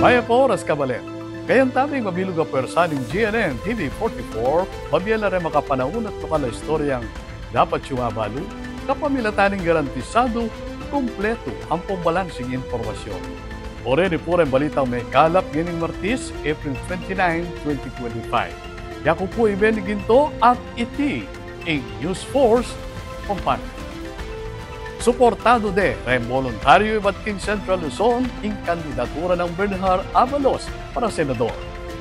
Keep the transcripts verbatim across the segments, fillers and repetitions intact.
Mayap a oras, kabalen. Kayang taming mabilug a pwersa ning G N N T V forty-four, babie la reng makapanaun at lokal a istoryang dapat yung abalu, kapamilatan ning garantisadu, kumpletu ampong balansing impormasyon. Oreni pu reng balitang mekalap ngening Martis, April twenty-nine, twenty twenty-five. Yaku pu i Benny Ginto at iti ing News Force Pampanga. Suportadu de reng boluntaryu ibat king Central Luzon ing kandidatura nang Benhur Abalos para senador.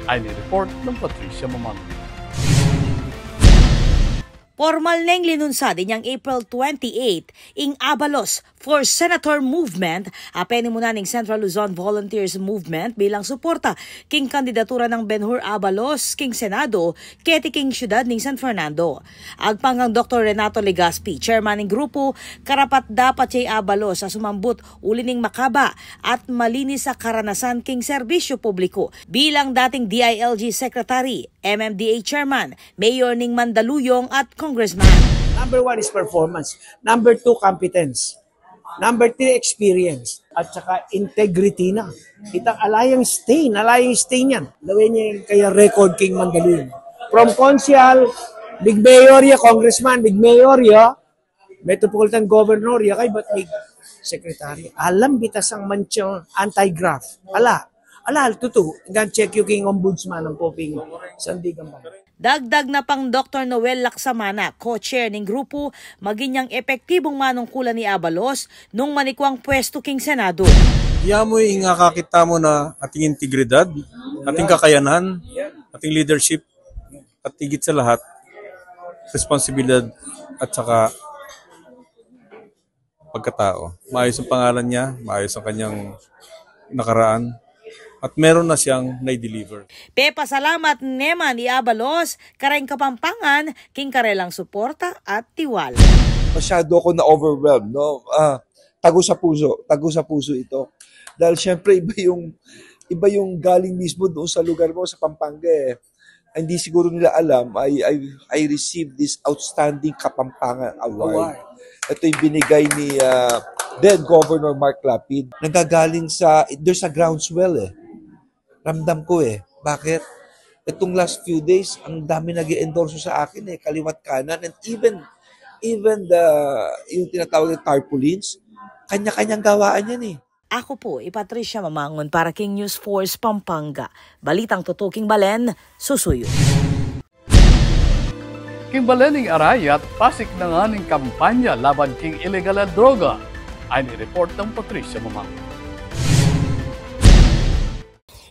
Ini report nang Patricia Mamang. Pormal neng linunsad inyang April twenty-eight ing Abalos for Senator Movement, a penimunan ning Central Luzon Volunteers Movement bilang suporta king kandidatura nang Benhur Abalos king Senado keti king syudad ning San Fernando. Agpang kang Doktor Renato Legaspi, chairman ning grupu, karapat-dapat ya i Abalos a sumambut uli ning makaba at malinis a karanasan king serbisyu publiku bilang dating D I L G secretary, M M D A chairman, mayor ning Mandaluyong at congressman. Number one is performance. Number two, competence. Number three, experience. At saka integrity na. Kita, ala yang stain, ala yang stain yan. Lawen niya yung kaya record king Mandaluyong. From konsehal, mig mayor ya, congressman, mig mayor ya, metropolitan governor ya, kaybat mig secretary. Alam, bitas ang manchang anti-graft. Ala. Ala, tutu. Ngan check yu king ombudsman ng poping Sandigan Banwa. Dagdag na pang Doktor Noel Laksamana, co-chair ning grupu, maging yang epektibung manungkulan i Abalos nung manikwang pwestu king Senado. Yamu ing akakit tamu na ating integridad, ating kakayanan, ating leadership, at higit sa lahat, responsibilidad at saka pagkatao. Maayos ang pangalan niya, maayos ang kanyang nakaraan, at meron na siyang nai-deliver. Pepasalamat ne man i Abalos kareng Kapampangan king karelang suporta at tiwala. Masyado ako na-overwhelmed, no? Ah, tago sa puso, tago sa puso ito. Dahil siyempre iba yung, iba yung galing mismo doon sa lugar mo, sa Pampanga, eh. Hindi siguro nila alam, I, I, I received this outstanding Kapampangan Award. Award. Ito'y binigay ni, ah, then Governor Mark Lapid. Nanggagaling sa, there's a groundswell, eh. Ramdam ko, eh. Bakit? Itong last few days, ang dami nag-endorse sa akin, eh, kaliwat kanan, and even, even the, yung tinatawag na tarpaulins, kanya-kanyang gawaan yan, eh. Aku pu i Patricia Mamangun para king News Force Pampanga. Balitang tutuking balen, susuyu. King balen ning Arayat, pasik na ngan ing kampanya laban king ilegal a droga. Ini report nang Patricia Mamangun.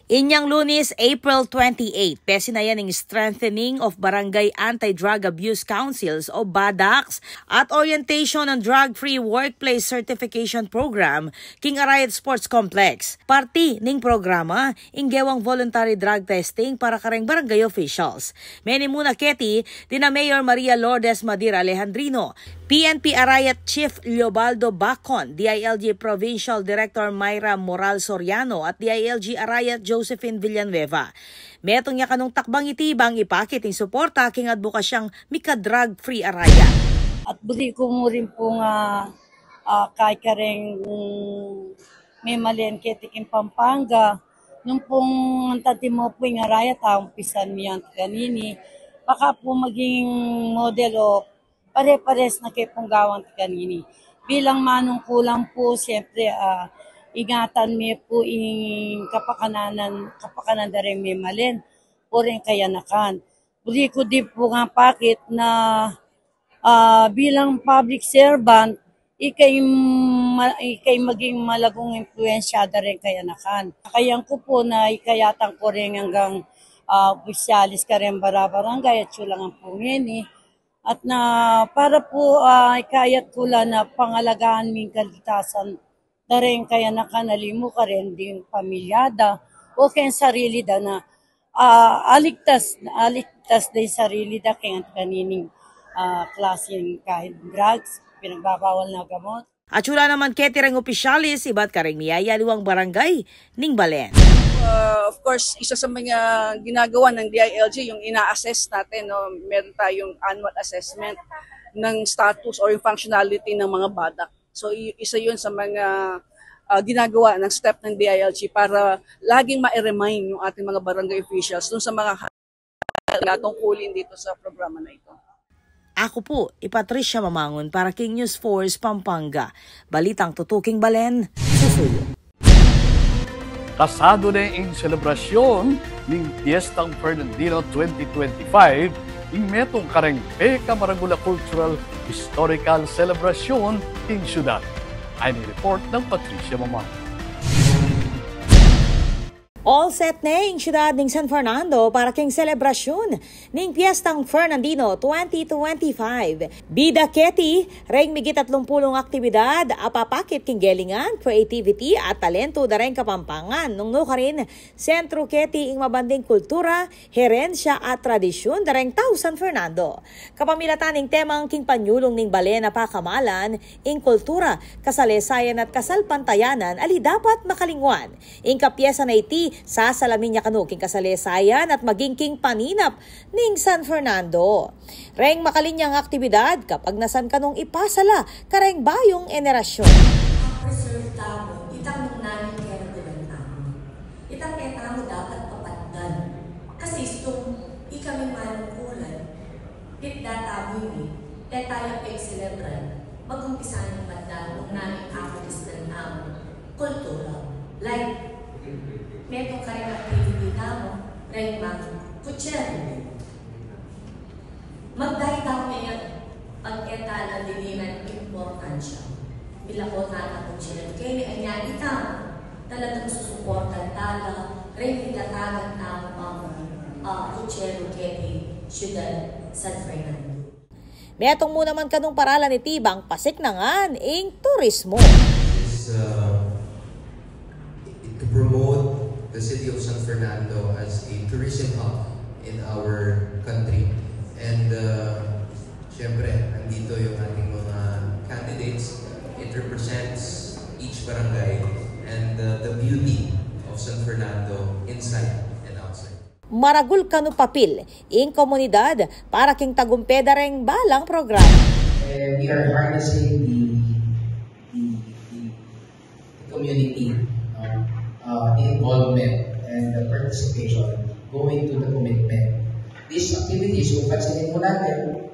Inyang Lunes, April twenty-eight, pesinayan ing Strengthening of Barangay Anti-Drug Abuse Councils o BADACs at Orientation on Drug-Free Workplace Certification Program king Arayat Sports Complex. Parti ning programa ing gewang voluntary drug testing para kareng barangay officials. Menimuna keti dina Mayor Maria Lourdes Madir Alejandrino, P N P Arayat Chief Leobaldo Bacon, D I L G Provincial Director Myra Moral Soriano, at D I L G Arayat Josephine Villanueva. Metung ya kanung takbang iti bang ipakit ing suporta king adbokasyang mika-drug-free Arayat. At buri ku mu rin pung, ah, ah, kaya kareng, mm, memalen keti king Pampanga, nung pung antimo pu ing Arayat, ah, umpisan mi yan kanini, baka pu maging model o pare-pares na keti pung gawan ti kanini. Bilang manungkulan pu, siyempre, ah, ingatan mi pu ing kapakanan, kapakanan da reng memalen o reng kayanakan. Buri ku din pung ipakit na, ah, bilang public servant, ika ing ma-, ika ing maging malagung impluwensya da reng kayanakan. Kayang ku pu na ikayatan ku rin anggang, ah, opisyalis kareng barabarangay at yu la ngan pu ngeni. At na para pu, ah, ikayat ku la na pangalagaan mi ing kaligtasan da reng kayanakan, alimu kareng ding pamilya da o keng sarili da na, ah, aligtas, aligtas da ing sarili da keng kanining, ah, klaseng kahit drugs, pinagbabawal na gamot. At yu la naman keti reng opisyalis ibat kareng miyayaliwang barangay ning balen. Uh, of course, isa sa mga ginagawa ng D I L G, yung ina-assess natin, no, meron tayong annual assessment ng status or yung functionality ng mga BADAC. So, i-, isa yun sa mga, ah, ginagawa ng staff ng D I L G para laging ma-remind yung ating mga barangay officials dun sa mga ha-, na tungkulin dito sa programa na ito. Aku pu i Patricia Mamangun para king News Force Pampanga. Balitang tutuking balen, susuyu. Kasadu ne ing selebrasyun ning Piestang Fernandino twenty twenty-five, ing metung kareng pekamaragul a cultural historical selebrasyun king syudad. Ay ni report nang Patricia Mamangun. All set ne ing syudad ning San Fernando para king selebrasyun ning Piestang Fernandino twenty twenty-five. Bida keti reng migit atlumpulung aktibidad a papakit king gelingan, creativity at talentu da reng Kapampangan. Nung nukarin, sentru keti ing mabanding kultura, herensya at tradisyun da reng tau San Fernando. Kapamilatan ning temang king panyulung ning balen a pakamalan, ing kultura, kasalesayan at kasalpantayanan ali dapat makalingwan. Ing kapiesa na iti, sasalamin ya kanu king kasalesayan at maging king paninap ning San Fernando. Reng makalinyang aktibidad, kapagnasan kanung ipasa la kareng bayung enerasyun. Ma-preserve tamu itang nung nanu ing keragulan tamu. Itang e tamu dapat papatdan. Kasi istung ikami manungkulan, pitda tamu ini, e taya pagselebran, mag-umpisa nang matda nung nanu ing kapagisnan tamu. Kultura. Like, metung kareng activity tamu, reng mangkutselu. Magdaydaw ne yan. Pag e tala dininan importansya, milako tala kutselu. Keni anya ita, talagang susuportan tala reng itatagan tamu pang, ah, kutselu keti syudad San Fernando. Metung mu naman kanung paralan iti bang pasiknangan ing turismo. Is, uh, to promote the city of San Fernando as a tourism hub in our country. And, uh, syempre, nandito yung ating mga candidates. It represents each barangay and, uh, the beauty of San Fernando inside and outside. Maragul kanu papil ing komunidad para king tagumpe da reng balang programa. Eh, we are harnessing the, the, the community, no? Uh, the involvement and the participation going to the commitment. These activities, kung pansinin mo natin,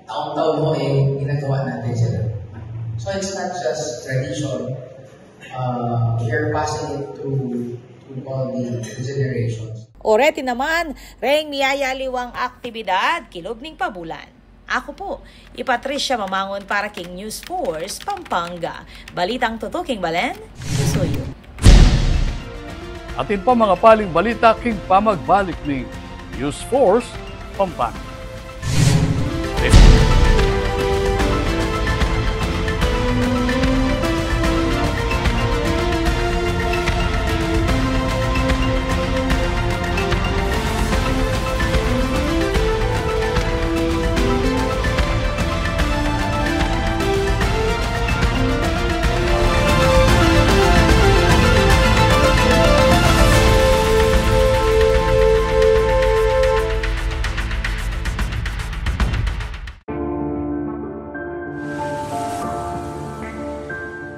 taon-taon mo eh, ginagawa natin sila. So it's not just tradition, uh, we are passing it through, through all the generations. Oreti naman reng miyayaliwang aktibidad kilub ning pabulan. Aku pu i Patricia Mamangun para king News Force Pampanga. Balitang tutuking balen, susuyu. Atin pa mga paling balita king pamagbalik ning News Force Pampanga.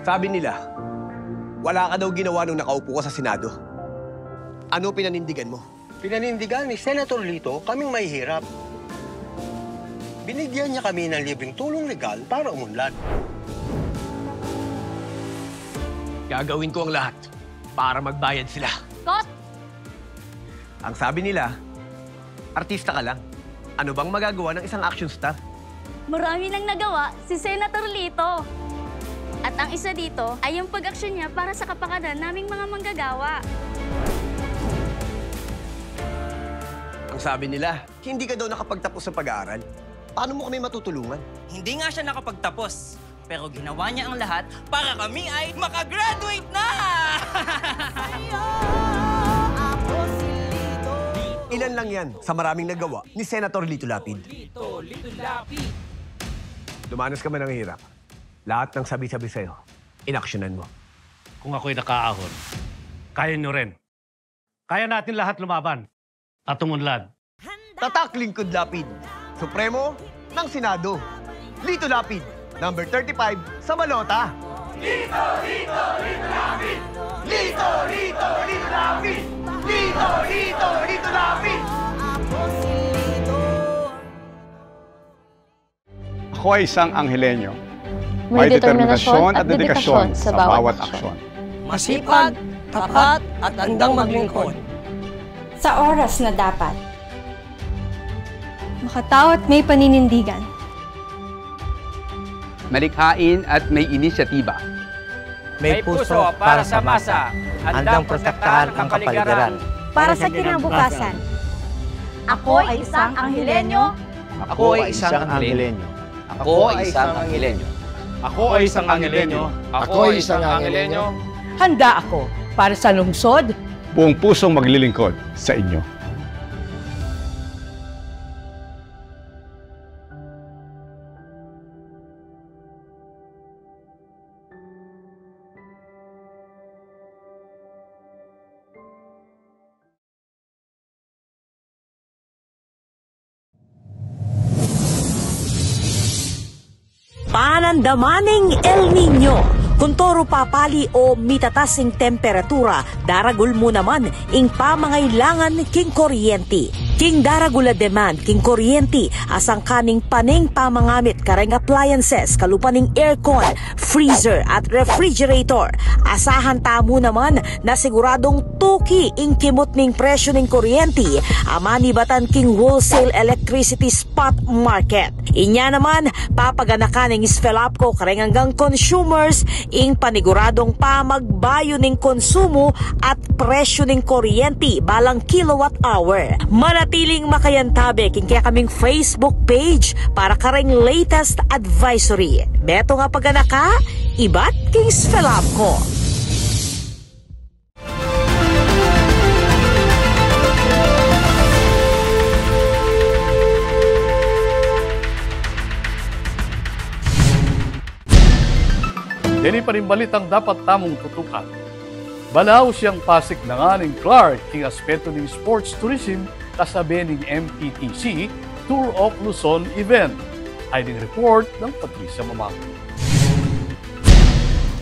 Sabi nila, wala ka daw ginawa nung nakaupo ka sa Senado. Ano pinanindigan mo? Pinanindigan ni Senator Lito kaming mahihirap. Binigyan niya kami ng libreng tulong legal para umunlad. Gagawin ko ang lahat para magbayad sila. Kot! Ang sabi nila, artista ka lang. Ano bang magagawa ng isang action star? Marami nang nagawa si Senator Lito. At ang isa dito ay yung pag-aksyon niya para sa kapakanan naming mga manggagawa. Ang sabi nila, hindi ka daw nakapagtapos sa pag-aaral. Paano mo kami matutulungan? Hindi nga siya nakapagtapos, pero ginawa niya ang lahat para kami ay makagraduate na! Ilan lang yan sa maraming nagawa ni Senator Lito Lapid. Dumanas ka man ng hirap, lahat ng sabi-sabi sa'yo, inaksyonan mo. Kung ako'y nakaahon, kaya nyo rin. Kaya natin lahat lumaban at umunlad. Tatak lingkod Lapid, Supremo ng Senado. Lito Lapid, number thirty-five sa balota. Lito, lito, lito na mi! Lito, lito, lito na mi! Lito, lito, lito na mi! Ako ay isang Angelenyo. May determinasyon at dedikasyon sa bawat aksyon. Masipag, tapat, at handang maglingkod. Sa oras na dapat. Makatao at may paninindigan. Malikhain at may inisyatiba. May puso para sa masa, handang protektahan ang kapaligiran. Para sa kinabukasan. Ako ay isang Angelenyo. Ako ay isang Angelenyo. Ako ay isang Angelenyo. Ako ay isang Angelenyo. Ako ay isang Angelenyo. Handa ako para sa lungsod. Buong pusong maglilingkod sa inyo. Panandaman ning El Niño. Kuntoru papali o mitatas ing temperatura, daragul mu naman ing pamangailangan king kuryenti. King daragul a demand king kuryenti, asangkan ning pane ing pamangamit kareng appliances, kalupa ning aircon, freezer, at refrigerator. Asahan tamu naman na siguradung tuki ing kimut ning presyu ning kuryenti a manibatan king wholesale electricity spot market. Inya naman, papaganakan ning SFELAPCO kareng anggang consumers ing paniguradung pamagbayu ning konsumu at presyu ning kuryenti balang kilowatt hour. Manatiling makayantabe king kekaming Facebook page para kareng latest advisory. Metung a paganaka, ibat king SFELAPCO. Deni pa ring balitang dapat tamung tutukan. Balaus yang pasik na ngan ning Clark king aspetu ning sports tourism kasabe ning M P T C Tour of Luzon event. Ay ding report nang Patricia Mamang.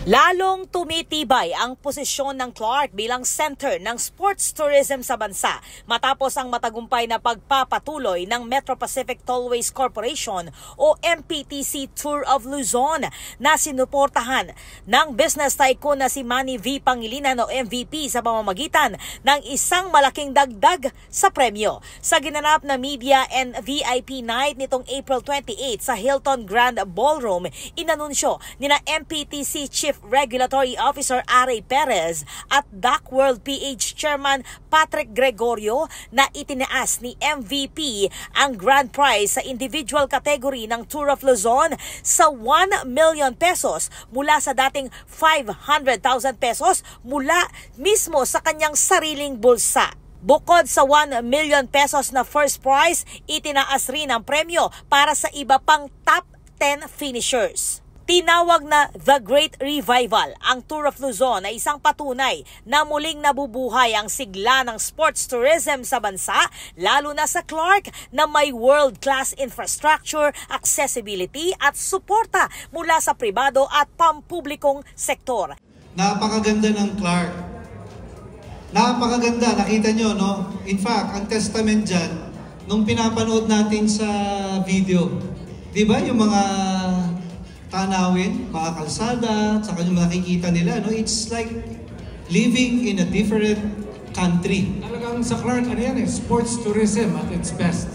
Lalong tumitibay ang posisyon ng Clark bilang center ng sports tourism sa bansa matapos ang matagumpay na pagpapatuloy ng Metro Pacific Tollways Corporation o M P T C Tour of Luzon na sinuportahan ng business tycoon na si Manny V Pangilinan o M V P sa pamamagitan ng isang malaking dagdag sa premyo. Sa ginanap na media and V I P night nitong April twenty-eight sa Hilton Grand Ballroom, inanunsyo nina M P T C Chief Regulatory Officer Aray Perez at Dock World P H Chairman Patrick Gregorio na itinaas ni M V P ang grand prize sa individual category ng Tour of Luzon sa one million pesos mula sa dating five hundred thousand pesos mula mismo sa kanyang sariling bulsa. Bukod sa one million pesos na first prize, itinaas rin ang premyo para sa iba pang top ten finishers. Tinawag na The Great Revival ang Tour of Luzon, na isang patunay na muling nabubuhay ang sigla ng sports tourism sa bansa, lalo na sa Clark na may world-class infrastructure, accessibility at suporta mula sa pribado at pampublikong sektor. Napakaganda ng Clark. Napakaganda, nakita nyo, no? In fact, ang testament dyan, nung pinapanood natin sa video, di ba, yung mga tanawin, mga kalsada, tsaka yung nakikita nila, no? It's like living in a different country. Talagang sa Clark, ano yan eh, sports tourism at its best.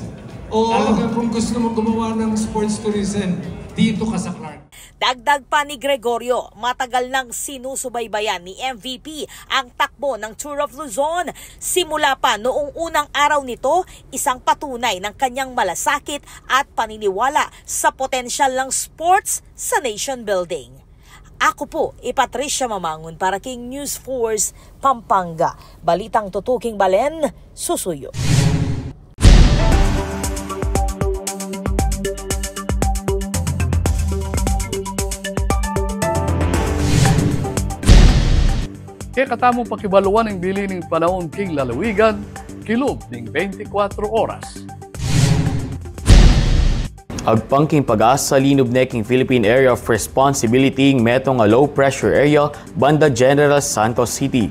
Oo. Talagang kung gusto mo gumawa ng sports tourism, dito ka sa Clark. Dagdag pa ni Gregorio, matagal nang sinusubaybayan ni M V P ang takbo ng Tour of Luzon. Simula pa noong unang araw nito, isang patunay ng kanyang malasakit at paniniwala sa potensyal ng sports sa nation building. Ako po i Patricia Mamangun para king News Force Pampanga. Balitang tutuking balen, susuyo. Kekatamung pakibaluan ing bili ning panaun king lalawigan, kilub ning beintikwatro oras. Agpang king PAGASA, linub ne king Philippine Area of Responsibility ing metung a low pressure area banda General Santos City.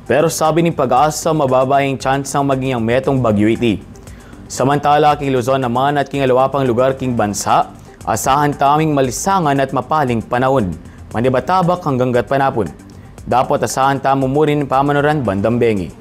Pero sabi ning PAGASA, mababa ing tsansang maging yang metung bagyu iti. Samantala, king Luzon naman at king aliwa pang lugar king bansa, asahan taming malisangan at mapaling panaun. Manibatabak anggang gatpanapun. Dapot asahan tamu mu rin pamanuran bandang bengi.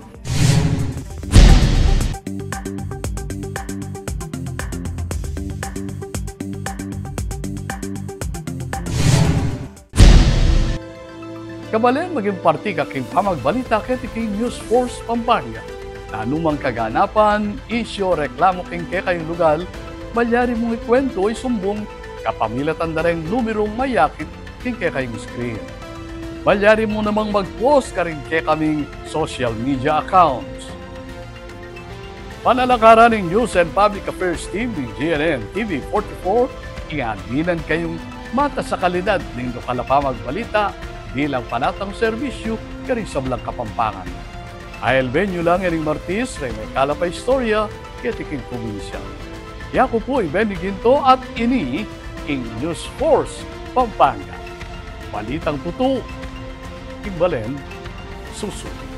Kabalen, maging parti ka king pamagbalita keti king News Force Pampanga. Nanumang kaganapan, isyu, reklamu king kekayung lugal, malyari mung ikuwentu o isumbung kapamilatan da reng numerung mayakit king kekayung screen. Malyari mu namang mag-post karing kekaming social media accounts. Panalakaran ning News and Public Affairs Team ning G N N T V forty-four, ing aginan kayung matas a kalidad ning lokal a pamagbalita bilang panatang serbisyu karing sablang Kapampangan. Aelben yu la ngening Martis reng mekalap a istorya keti king probinsya. Yaku pu i Benny Ginto at ini ing News Force Pampanga. Balitang tutu, king balen susuyu.